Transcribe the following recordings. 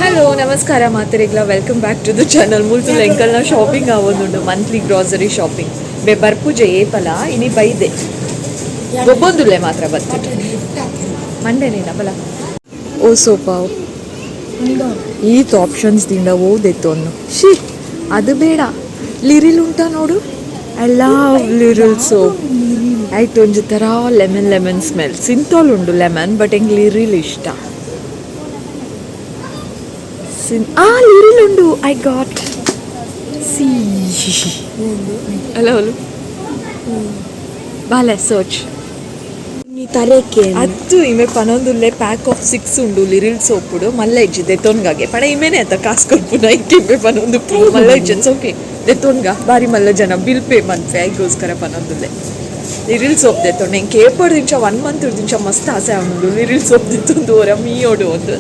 Hello, ನಮಸ್ಕಾರ ಮಾತೆರೆಗ್ಲ. Welcome back to the channel. ಮುಲ್ತು ಎಂಕಲ್ನ ಶಾಪಿಂಗ್ ಆವೊಂದುಂಡು, ಮಂತ್ಲಿ ಗ್ರಾಸರಿ ಶಾಪಿಂಗ್. ಬೆ ಬರ್ಪುಜೆ ಏಪಲ, ಇನಿ ಬೈದೆ. ಗೊಬ್ಬೊಂದುಲ್ಲೆ ಮಾತ್ರ ಬತ್ತು ಮಂಡೆನೇನ ಬಲ. ಓ ಸೋಪಾವ್ ಈತ್ ಆಪ್ಷನ್ಸ್ ದಿಂದ ಓದೆತ್ತು. She, ಅದು ಬೇಡ. ಲಿರಿಲ್ ಉಂಟಾ ನೋಡು. I love Liril soap. ಆಯ್ತು, ಒಂಜಿ ಥರ ಲೆಮನ್ ಲೆಮನ್ ಸ್ಮೆಲ್. ಸಿಂತಾಲ್ ಉಂಡು ಲೆಮನ್, ಬಟ್ ಎಂಕ್ ಲಿರಿಲ್ ಇಷ್ಟ. ಸಿನ್ ಆ ಲಿರಿಲ್ ಉಂಡು. I got C ಅಲ್ಲ ಅಲ್ಲ ಬಾಲೆ ಸರ್ಚ್. ತರೇಕೆ. ಅತ್ತು ಇಮೆ ಪನೊಂದುಲ್ಲೆ, ಪ್ಯಾಕ್ ಆಫ್ ಸಿಕ್ಸ್ ಉಂಡು ಲಿರಿಲ್ ಸೋಪುಡು, ಮಲ್ಲ ಇಜ್ಜಿ, ದೆತೊನ್ಗಾಗೆ ಪಣ. ಇಮೇನೆ ಅತ್ತ ಕಾಸ್ ಕೊರ್ಪುನ ಇಕ್ಕೆ ಇಮೆ ಪನೊಂದು. ಮಲ್ಲ ಇಜ್ಜಿ, ಓಕೆ, ದೆತೊನ್ಗ. ಬಾರಿ ಮಲ್ಲ ಜನ ಬಿಲ್ ಪೇ ಮನ್ಪೆ, ಐಗೋಸ್ಕರ ಪನೊಂದುಲ್ಲೆ. ಲಿರಿಲ್ ಸೋಪ್ ದೆತ್ತೊಂಡು. ಎಂಕ್ ಏಪಡ್ ದಿಂಚ, ಒನ್ ಮಂತ್ ದಿಂಚ ಮಸ್ತ್ ಆಸೆ ಆವೊಂದುಂಡು ಲಿರಿಲ್ ಸೋಪ್ ದೆತ್ತೊಂದು ಒರ ಮೀಯೋಡು ಒಂದು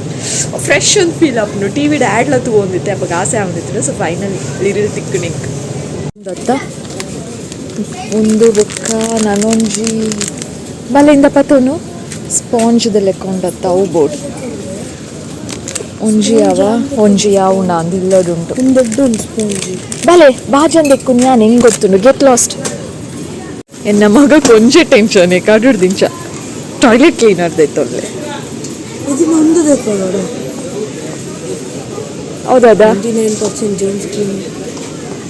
ಫ್ರೆಶ್ ಒಂದು ಫೀಲ್ ಆಪುಂಡು. ಟಿವಿಡ್ ಆ್ಯಡ್ಲ ತೂವೊಂದಿತ್ತೆ, ಅಪಗ ಆಸೆ ಆವೊಂದಿತ್ತು. ಸೊ ಫೈನಲಿ ಲಿರಿಲ್ ತಿಕ್ಕು ನಿಂಕ್ ದತ್ತ ಒಂದು ಬೊಕ್ಕ ನನೊಂಜಿ ಬಲೆಯಿಂದ ಪತೋನು ಸ್ಪಾಂಜ್ದ ಲೆಕ್ಕ ಉಂಡತ್ತ, ಅವು ಬೋರ್ಡ್. ಒಂಜಿ ಯಾವ ಒಂಜಿ ಯಾವುಂಡ ಅಂದ್ ಇಲ್ಲಡುಂಟು. ಒಂದು ದೊಡ್ಡ ಒಂದು ಸ್ಪೂಂಜಿ. ಬಲೆ ಬಾಜನ್ ದೆಕ್ಕು, ನಾನು ಹೆಂಗ್ ಗೊತ್ತುಂಡು. Get lost. ಎನ್ನ ಮಗ ಕೊಂಚ ಟೆನ್ಷನ್ ಕಡುಡ್ ದಿಂಚ ಟಾಯ್ಲೆಟ್ ಕ್ಲೀನರ್ ದೆತ್ತೊಲ್ಲೆ. ಇದು ಒಂದು ನೋಡು. ಹೌದಾ? 99% ಜರ್ಮ್ಸ್ ಕ್ಲೀನ್.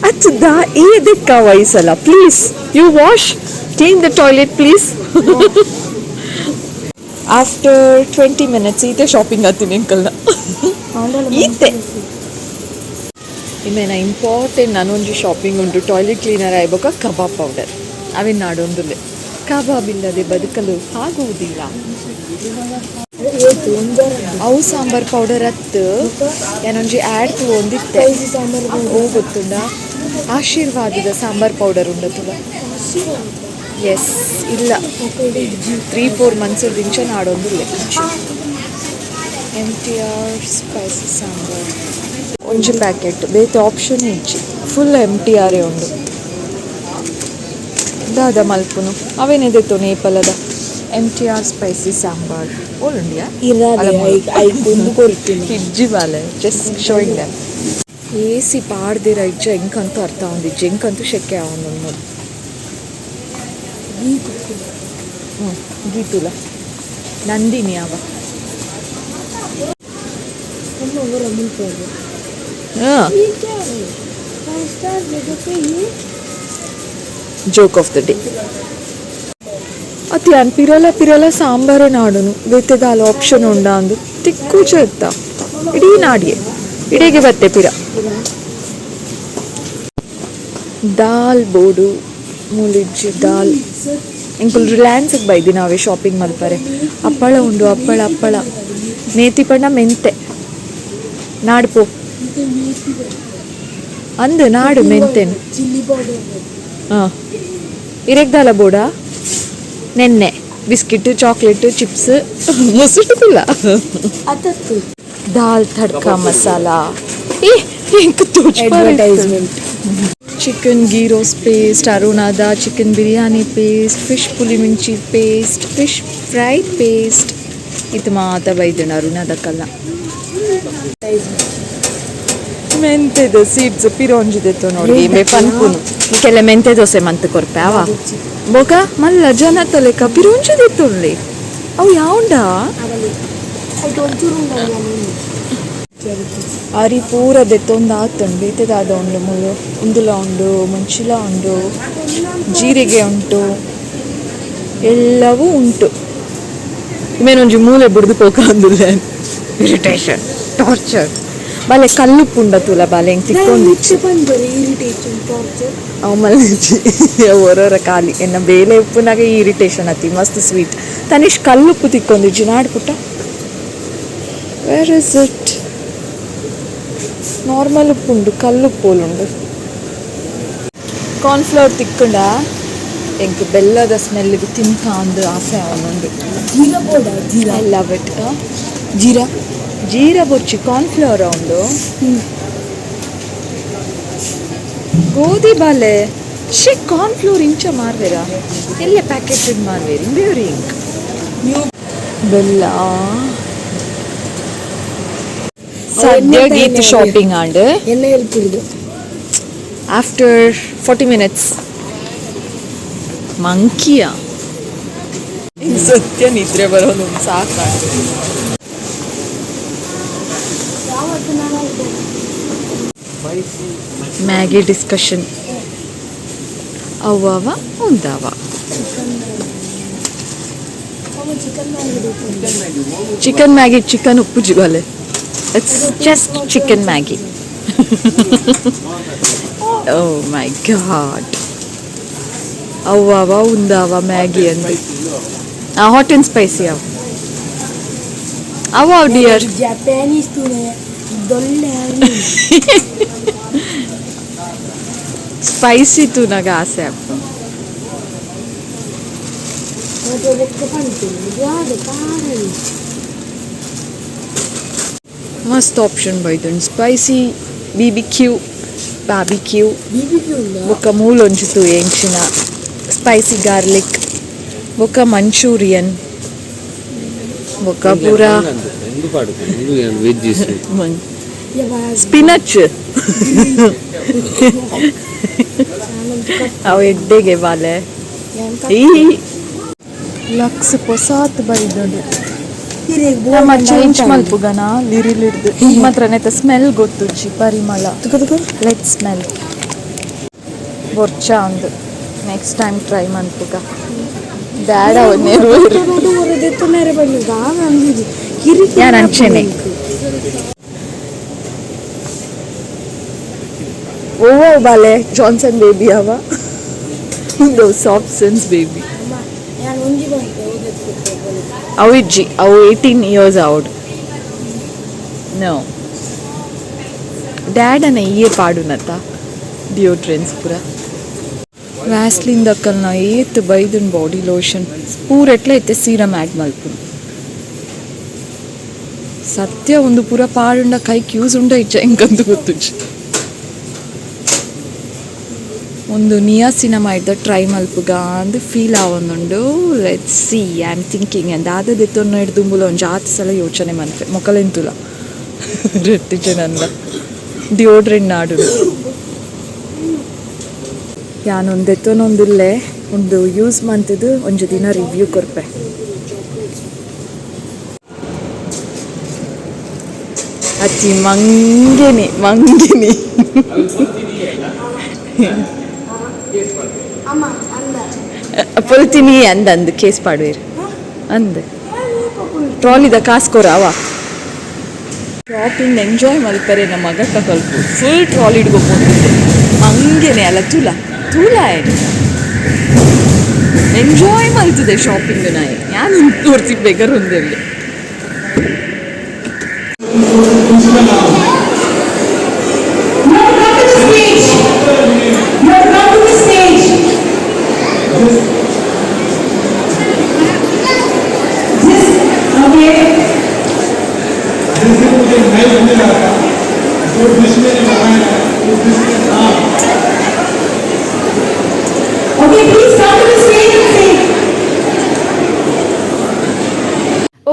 ಅಚ್ಚದ ಈ ದಿಕ್ಕ ವಯಸ್ಸಲ್ಲ. Please you wash, clean the toilet, please. After 20 minutes ಈತೆ ಶಾಪಿಂಗ್ ಆತೀನಿ ಅಂಕಲ್ನ ಈತೆ. ಇನ್ನೇನ ಇಂಪಾರ್ಟೆಂಟ್ ನಾನೊಂಜಿ ಶಾಪಿಂಗ್ ಉಂಟು. ಟಾಯ್ಲೆಟ್ ಕ್ಲೀನರ್ ಆಯ್ಬೊಕ ಕಬಾಬ್ ಪೌಡರ್ ಅವಿನ್ ನಾಡೊಂದುಲ್ಲೆ. ಕಬಾಬ್ ಇಲ್ಲದೆ ಬದುಕಲು ಆಗುವುದಿಲ್ಲ. ಅವು ಸಾಂಬಾರ್ ಪೌಡರ್ ಅತ್ತು, ಏನೊಂಜಿ ಆ್ಯಡ್ ತೂವೊಂದಿತ್ತೆ. ಸಾಂಬಾರ್. ಓ ಗೊತ್ತುಂಡ, ಆಶೀರ್ವಾದದ ಸಾಂಬಾರ್ ಪೌಡರ್ ಉಂಡತುಲ. ಎಸ್, ಇಲ್ಲ, 3-4 ಮಂತ್ಸ್ ದಿಂಚ ನಾಡೊಂದುಲ್ಲೆ. ಎಮ್ ಟಿ ಆರ್ ಸ್ಪೈಸಿ ಸಾಂಬಾರ್ ಒಂಜಿ ಪ್ಯಾಕೆಟ್. ಬೇತೆ ಆಪ್ಷನ್ ಇಜ್ಜಿ, ಫುಲ್ ಎಮ್ ಟಿ ಆರೇ ಉಂಡು. ದಾದ ಮಲ್ಪುನು? ಅವೇನೆ ದೆತ್ತೊನು ಏಪಲದ ಎಮ್ ಟಿ ಆರ್ ಸ್ಪೈಸಿ ಸಾಂಬಾರ್. ಓಲುಂಡಿಯಾ? ಇರಾದೆ ಐಕ್ ಒಂದು ಕೊರ್ತೀನಿ. ಇಜ್ಜಿ ಬಾಲೆ, ಜಸ್ಟ್ ಶೋಯಿಂಗ್ ದೆಮ್. ಎ ಸಿ ಪಾಡ್ದಿರ ಇಜ್ಜ, ಎಂಕಂತೂ ಅರ್ಥ ಆವೊಂದಿಜ್ಜಿ. ಎಂಕಂತೂ ಶೆಕೆ ಆವೊಂದು. ಹ್ಞೂ, ಗೀತುಲ ನಂದಿನಿ ಅವ. ನಮ್ಮ ಅವರ ಮುಲ್ಪೋದು. ಹಾಂ. ये क्या है? फाइव स्टार जगह पे ये ಜೋಕ್ ಆಫ್ the day. ಅತಿ ಅನ್ ಪಿರಲ ಪಿರಲ ಸಾಂಬಾರೇ ನಾಡುನು. ಬೇತೆದಾಲ ಆಪ್ಷನ್ ಉಂಡ ಅಂದು ತಿಕ್ಕು ಚತ್ತ ಇಡೀ ನಾಡಿಯೆ ಇಡೀಗೆ ಬತ್ತೆ ಪಿರ. ದಾಲ್ ಬೋಡು ಮೂಲಿಜ್ಜಿ ದಾಲ್. ಎಂಕುಲು ರಿಲಯನ್ಸ್ಗೆ ಬೈದಿ ನಾವೇ ಶಾಪಿಂಗ್ ಮಲ್ಪರೆ. ಹಪ್ಪಳ ಉಂಡು, ಹಪ್ಪಳ ಹಪ್ಪಳ. ಮೇತಿ ಪಂಡ ಮೆಂತೆ. ನಾಡು ಪೋ ಅಂದು ನಾಡು ಮೆಂತೆನ್. Chilli powder. ಹಾಂ, ಇರೆಗ್ದಾಲ ಬೋಡ? ನೆನ್ನೆ ಬಿಸ್ಕಿಟ್, ಚಾಕ್ಲೇಟ್, ಚಿಪ್ಸ್ ಮುಸುಟುಲ್ಲ. ಅತತ್ತು. ದಾಲ್ ತಡ್ಕ ಮಸಾಲ. ಏ ಎಂಕ್ advertisement. Chicken ghee roast paste, ಅರುಣಾದ chicken biryani paste, fish pulimunchi paste, fish fry paste. ಇದು ಮಾತ ಬೈದಣ ಅರುಣಾದಕ್ಕಲ್ಲ. ಮೆಂತೆದ ಸೀಡ್ಸ್ ಪಿರೋಂಜಿದೆತ್ತು ನೋಡಿ. ಮೆ ಪನ್ಪುನು ನಿಕ್ಕೆಲ್ಲ ಮೆಂತೆ ದೋಸೆ ಮಂತ್ ಕೊರ್ಪೆ ಅವ. ಬೊಕ ಮಲ್ಲ ಜನ ತಲೆಕ ಪಿರೋಂಜಿದೆತ್ತುಳ್ಳಿ. ಅವು ಯಾವುಂಡ? ಒಂಚೂರು. ಅರಿ ಪೂರ ದೆತ್ತೊಂದು ಆತುಂಡು. ಬೇತೆದಾದ ಉಂಡು ಮುಳ್ಳು? ಉಂದುಲ ಉಂಡು, ಮುಂಚಿಲ ಉಂಡು, ಜೀರಿಗೆ ಉಂಟು, ಎಲ್ಲವೂ ಉಂಟು. ಇಮೇನೊಂಜಿ ಮೂಲೆ ಬುಡ್ದು ಪೋಕ ಅಂದುಲ್ಲೆ. Irritation, torture. ಬಾಲೆ ಕಲ್ಲುಪ್ಪು ಉಂಡ ತೂಲ ಬಾಲೆ, ಹೆಂಗ್ ತಿಕ್ಕೊಂದಿಚ್ಚಿ. ಬಂದರೆ ಇರಿಟೇಷನ್, ಟಾರ್ಚರ್. ಅವು ಮಲ್ಜಿ ಒರೊರ ಖಾಲಿ. ಎನ್ನ ಬೇಲೆ ಉಪ್ಪುನಾಗ ಈ ಇರಿಟೇಷನ್ ಅತಿ ಮಸ್ತ್ ಸ್ವೀಟ್. ತನಿಷ್, ಕಲ್ಲುಪ್ಪು ತಿಕ್ಕೊಂದಿಜ್ಜಿ, ನಾಡು ಪುಟ್ಟ. Where is it? Normal ಉಪ್ಪು ಉಂಡು, ಕಲ್ಲುಪ್ಪು ಉಂಡು. ಕಾರ್ನ್ಫ್ಲವರ್ ತಿಕ್ಕುಂಡ? ಎಂಕ್ ಬೆಲ್ಲದ ಸ್ಮೆಲ್ಗೆ ತಿಂತ ಅಂದು ಆಸೆ ಅವನುಂಡು. ಜೀರಾ ಬೋಡ, jeera. I love it. Jeera. Jeera ಬೊಚ್ಚಿ, ಕಾರ್ನ್ಫ್ಲವರ್ ಉಂಡು. ಗೋಧಿ ಬಾಲೆ. She, cornflour ಇಂಚ ಮಾರ್ವೇರಾ? ಎಲ್ಲ ಪ್ಯಾಕೆಟ್ ಮಾರ್ವೇರಿ ಇಂಬೇರಿ ಇಂಕ್. ಬೆಲ್ಲ. ಸದ್ಯ ಗೀತ್ ಶಾಪಿಂಗ್ ಆಂಡ್. ಎಣ್ಣೆ ಹೆಲ್ಪ್ ಇದು. ಆಫ್ಟರ್ 40 ಮಿನಿಟ್ಸ್ ಮಂಕಿಯ ಸತ್ಯ ನಿದ್ರೆ ಬರೋದು ಸಾಕಾಗ್ತದೆ. ಮ್ಯಾಗಿ ಡಿಸ್ಕಷನ್ ಅವ್ವವ ಉಂದವ. ಚಿಕನ್ ಮ್ಯಾಗಿ, ಚಿಕನ್ ಉಪ್ಪು ಜಿಬಾಲೆ. It's just chicken Maggi. Oh my God. ಅವ್ವವ ಉಂದವ Maggi ಅಂದು ಹಾಟ್ ಆ್ಯಂಡ್ ಸ್ಪೈಸಿ ಅವ ಅವ ಡಿಯರ್. ಜಪಾನೀಸ್ ತೂನೆ ದೊಳ್ಳೆ. ಸ್ಪೈಸಿ ತೂನಾಗ ಆಸೆ ಆಪುಂಡು. ಮತ್ತೆ ಬೊಕ್ಕ ಪಂತೀನಿ ಯಾವ್ದು ಕಾರಣ? ಮಸ್ತ್ ಆಪ್ಷನ್ ಬೈದುಂಡು, ಸ್ಪೈಸಿ, ಬಿಬಿಕ್ಯೂ, ಬಾರ್ಬಿಕ್ಯೂ. ಬಿಬಿಕ್ಯೂ ಉಂಡ. ಬೊಕ್ಕ ಮೂಲೊಂಜಿ ತೂಯೆ ಎಂಚಿನ ಸ್ಪೈಸಿ ಗಾರ್ಲಿಕ್, ಬೊಕ್ಕ ಮಂಚೂರಿಯನ್, ಬೊಕ್ಕ ಪೂರ. ಎಂದು ಪಾಡುತ್ತೆ ಇಂದು ಏನು ವೆಜ್ಜಿಸ್. ಸ್ಪಿನಚ್ ಅವು ಎಡ್ಡೆಗೆ ಬಾಲೆ. ಈ ಲಕ್ಸ್ ಪೊಸಾತ್ ಬೈದುಂಡು. ನಮ್ಮ ಚೇಂಜ್ ಮಲ್ಪುಗನ ಲಿರಿಲ್ ಹಿಡ್ದು ಮಾತ್ರ ನೆತ್ತ ಸ್ಮೆಲ್ ಗೊತ್ತುಜ್ಜಿ, ಪರಿಮಳ. Let smell. ಬೊರ್ಚ ಒಂದು ನೆಕ್ಸ್ಟ್ ಟೈಮ್ ಟ್ರೈ ಮನ್ಪುಗ ಬ್ಯಾಡ. ಯಾನ್ ಅಂಚೆನೆ. ಓ ಬಾಲೆ, ಜಾನ್ಸನ್ ಬೇಬಿ ಅವ ಒಂದು ಸಾಫ್ಟ್ ಸೆನ್ಸ್ ಬೇಬಿ. ಅವು ಇಜ್ಜಿ, ಅವು 18 ಇಯರ್ಸ್ ಔಟ್. ನೋ ಡ್ಯಾಡನ ಈಯೆ ಪಾಡುನತ್ತ ಡಿಯೋಡ್ರೆಂಟ್ಸ್ ಪೂರ. ವ್ಯಾಸ್ಲಿನ್ ದಕ್ಕಲ್ನ ಏತ್ ಬೈದುನ್ ಬಾಡಿ ಲೋಷನ್ ಪೂರ ಎಟ್ಲ ಇತ್ತೆ ಸೀರಮ್ ಆ್ಯಡ್ ಮಲ್ಪುನು. ಸತ್ಯ ಒಂದು ಪೂರ ಪಾಡುಂಡ ಕೈಕ್ ಯೂಸ್ ಉಂಡ ಇಜ್ಜ ಎಂಕಂದು ಗೊತ್ತುಜ್ಜಿ. ಒಂದು ನಿಯಾಸಿನಮೈಡ್ ಟ್ರೈ ಮಲ್ಪುಗ ಅಂದ್ ಫೀಲ್ ಆವೊಂದುಂಡು. Let's see. I am thinking and ದಾದ ದೆತ್ತೊನ್ನ ದುಂಬುಲ ಒಂಜಿ ಆತ್ ಸಲ ಯೋಚನೆ ಮನ್ಪೆ. ಮೊಕಲೆಂತುಲ ರಡ್ಡ್ ಜನನ್ಲ ಡಿಯೋಡ್ರೆಂಟ್ ನಾಡುನು. ಯಾನ್ ಒಂದು ದೆತ್ತೊನೊಂದುಲ್ಲೆ, ಒಂದು ಯೂಸ್ ಮಂತುದು ಒಂಜಿ ದಿನ ರಿವ್ಯೂ ಕೊರ್ಪೆ. ಅಚ್ಚಿ ಮಂಗೆನಿ ಮಂಗಿನಿ. ಅಮ್ಮ ಅಂದ. ಪೊಲ್ತೀನಿ ಅಂದ ಅಂದ್ ಕೇಸ್ ಪಾಡುವೆರ್ ಅಂದ್. ಟ್ರಾಲಿದ ಕಾಸ್ ಕೊರ ಅವ. ಶಾಪಿಂಗ್ ಎಂಜಾಯ್ ಮಲ್ಪರೆ ನಮ್ಮ ಮಗಕ್ಕ ಕಲ್ಪು ಫುಲ್ ಟ್ರಾಲಿ ಹಿಡ್ಕೊಬೋದಿದ್ದೆ. ಹಂಗೇನೆ ಅಲ್ಲ, ತೂಲ ತೂಲ ಎಂಜಾಯ್ ಮಲ್ತದೆ ಶಾಪಿಂಗ್. ನಾಯಿ ಯಾನ್ ತೋರ್ಸಿ ಬೇಕಾದ್ರೆ ಒಂದಲ್ಲಿ. You have to come to the stage. You have to come to the stage. Just, okay. जिस दिन मुझे न्याय मिला था, जो डिश मैंने बनाया, वो डिश का नाम Okay, please come to the stage and say.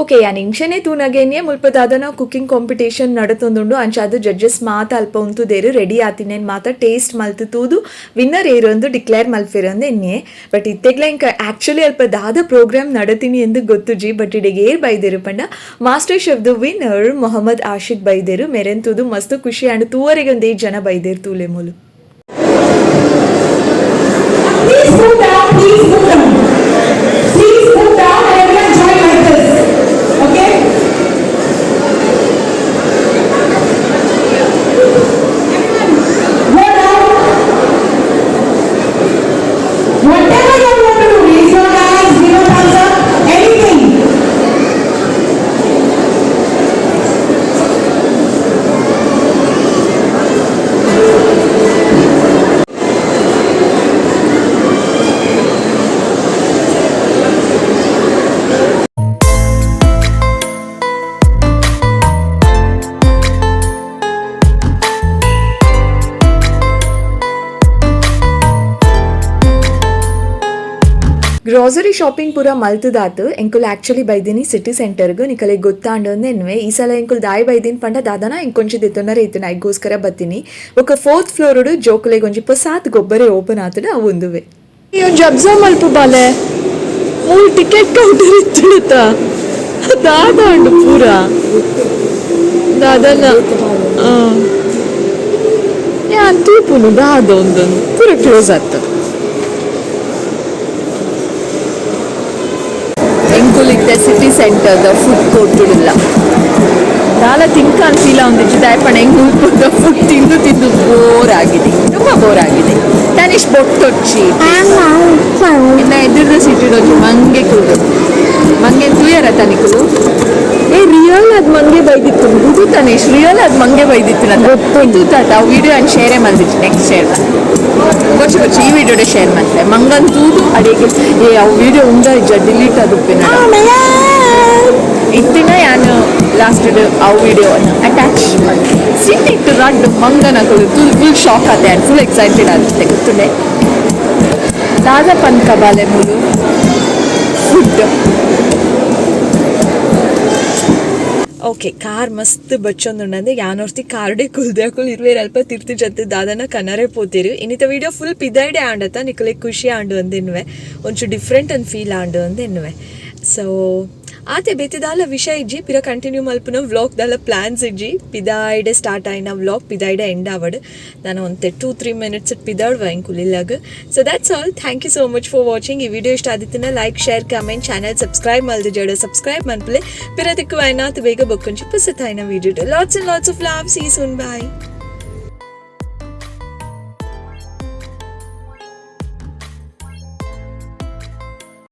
Okay, ಯಾನ್ ಇಂಚನೆ ತೂನಗೇನೆ ಮುಲ್ಪ ದಾದನ ಕುಕಿಂಗ್ ಕಾಂಪಿಟೇಷನ್ ನಡತೊಂದುಂಡು. ಅಂಚಾದ್ ಜಡ್ಜಸ್ ಮಾತ ಅಲ್ಪ ಉಂತುದೇರು. ರೆಡಿ ಆತಿನೇನ್ ಮಾತ ಟೇಸ್ಟ್ ಮಲ್ತು ತೂದು ವಿನ್ನರ್ ಏರೊಂದು ಡಿಕ್ಲೇರ್ ಮಲ್ಪೆರಂದು ಎನ್ನೆ. ಬಟ್ ಇತ್ತೆಗ್ಲ ಇಂಕ ಆಕ್ಚುಲಿ ಅಲ್ಪ ದಾದ ಪ್ರೋಗ್ರಾಮ್ ನಡತೀನಿ ಎಂದು ಗೊತ್ತುಜಿ. ಬಟ್ ಇಡೆಗ್ ಏರ್ ಬೈದೇರು ಪಂಡ ಮಾಸ್ಟರ್ ಶೆಫ್ದು ವಿನ್ನರ್ ಮೊಹಮ್ಮದ್ ಆಶಿಕ್ ಬೈದೇರು. ಮೆರೆನ್ ತೂದು ಮಸ್ತ್ ಖುಷಿ ಆಂಡ್. ತೂವರೆಗೆ ಒಂದೇ ಜನ ಬೈದೇರು ತೂಲೆ ಮೂಲು. Please move down, please move down. Please move down and everyone join like this. Okay? Everyone, go down. Whatever you want to do, raise your hands, give a thumbs up, anything. Grocery shopping ಪೂರ ಮಲ್ತದಾತು. ಎಂಕುಲು actually ಬೈದಿನಿ city ಸೆಂಟರ್ಗ್. ನಿಕಲೆ ಗೊತ್ತಾಂಡ್ ಎನ್ನುವೆ. ಈ ಸಲ ಎಂಕುಲು ದಾಯಿ ಬೈದಿನ ಪಂಡ ದಾದನ ಎಂಕೊಂಚಿ ದೆತ್ತೊನರೆ ಇತ್ತು, ಐಗೋಸ್ಕರ ಬತ್ತೀನಿ. ಬೊಕ fourth floor ಜೋಕುಲೆಗ್ ಒಂಜಿ ಪೊಸಾತ್ ಗೊಬ್ಬರೇ ಓಪನ್ ಆತುಂಡು, ಅವು ಒಂದುವೆ. ಈ ಒಂಜಿ ಅಬ್ಸರ್ವ್ ಮಲ್ಪು ಬಾಲೆ, ಮೂಲು ಟಿಕೆಟ್ ಕೌಂಟರ್ ಇತ್ತಿಡುತ್ತ ದಾದ ಉಂಡು ಪೂರ ದಾದನ. ಯಾನ್ ತೂಪುನು ದಾದ ಒಂದೊಂದು ಪೂರ ಕ್ಲೋಸ್ ಆತ. ಎಂಕುಲಿತ್ತೆ ಸಿಟಿ ಸೆಂಟರ್ದ ಫುಡ್ ಕೋರ್ಟ್ ಇಲ್ಲ. ದಾಲ ತಿಂಕಾನ್ ಫೀಲ್ ಆವೊಂದಿಜ್ಜಿ. ದಾಯೆ ಹೆಂಗ್ ಉಲ್ಪುದ ಫುಡ್ ತಿಂದು ತಿಂದು ಬೋರ್ ಆಗಿದೆ, ತುಂಬ ಬೋರ್ ಆಗಿದೆ. ತನಿಷ್ ಬೊಟ್ಟೊಚ್ಚಿ ಇನ್ನ ಎದುರ್ದ ಸಿಟಿ ಒಂಜಿ ಮಂಗೆ ಕೂಡು. ಮಂಗೆ ತೂಯರ ತನಿಕುಲು? ಏ, ರಿಯಲ್ ಅದ್ ಮಂಗೆ ಬೈದಿತ್ತು ಇದು ತನೇಶ್. ರಿಯಲ್ ಅದ್ ಮಂಗೆ ಬೈದಿತ್ತು ನನ್ನ ಗೊತ್ತು ತಾತ. ಆ ವಿಡಿಯೋ ಅನ್ ಶೇರೇ ಮಲ್ದಿತ್ತು. ನೆಕ್ಸ್ಟ್ ಶೇರ್ ಗೊಚ್ಚು ಗೊಚ್ಚು ಈ ವಿಡಿಯೋಡೆ ಶೇರ್ ಮಾಡ್ತೆ. ಮಂಗನ್ ತೂದು ಅಡಿಗೆ. ಏ, ಅವು ವಿಡಿಯೋ ಉಂಡ ಇಜ್ಜ? ಡಿಲೀಟ್ ಆದುಪ್ಪೆ. ಇತ್ತಿನ ಯಾನು ಲಾಸ್ಟ್ ಆ ವಿಡಿಯೋ ಅಟ್ಯಾಚ್. ಸಿಟ್ಟಿಟ್ಟು ರಡ್ಡು ಮಂಗನಕುಲು full full shock ಆತೆ and full excited ಆಗುತ್ತೆ ಗೊತ್ತುಂಡೆ. ದಾದ ಪನ್ಕ ಬಾಲೆ, ಮೂಲು food. Okay, car ಮಸ್ತ್ ಬಚ್ಚೊಂದುಂಡಂದೆ ಯಾನೊರ್ತಿ ಕಾರ್ಡೆ ಕುಲ್ದೆ. ಅಕುಲು ಇರ್ವೇರ್ ಅಲ್ಪ ತಿರ್ತಿ ಜತ್ತು ದಾದನ ಕನರೆ ಪೋತಿರು. ಇನ್ನಿತ ವಿಡಿಯೋ ಫುಲ್ ಪಿದಾಯ್ಡೆ ಆಂಡತ. ನಿಕಲೆ ಖುಷಿ ಆಂಡು ಅಂದೆನ್ನುವೆ, ಒಂಚೂರು ಡಿಫ್ರೆಂಟ್ ಅಂದ್ ಫೀಲ್ ಆಂಡು ಅಂದೆನ್ನುವೆ. ಸೊ ಆತೆ, ಬೇತೆ ದಾಲ ವಿಷಯ ಇಜ್ಜಿ. ಪಿರ ಕಂಟಿನ್ಯೂ ಮಲ್ಪುನ ವ್ಲಾಗ್ ದಾಲ ಪ್ಲಾನ್ಸ್ ಇಜ್ಜಿ. ಪಿದಾಯ್ಡೆ ಸ್ಟಾರ್ಟ್ ಆಯಿನ ವ್ಲಾಗ್ ಪಿದಾಯ್ಡೆ ಎಂಡ್ ಆವಡ್. ನಾನು ಒಂತೆ 2-3 minutes ಪಿದಾಡ್ವ ಎಂಕುಲಿಲ್ಲಾಗ. So that's all. Thank you so much for watching. ಈ ವಿಡಿಯೋ ಇಷ್ಟ ಆದಿತ್ತಿನ like, share, comment, channel subscribe ಮಲ್ದಿಜಡ subscribe ಮನ್ಪಲೆ. ಪಿರ ತಿಕ್ಕು ಆಯ್ನಾತ್ ಬೇಗ ಬೊಕ್ಕೊಂಚಿ ಪುಸತಾಯ್ನ video. Lots and lots of love. See soon. Bye.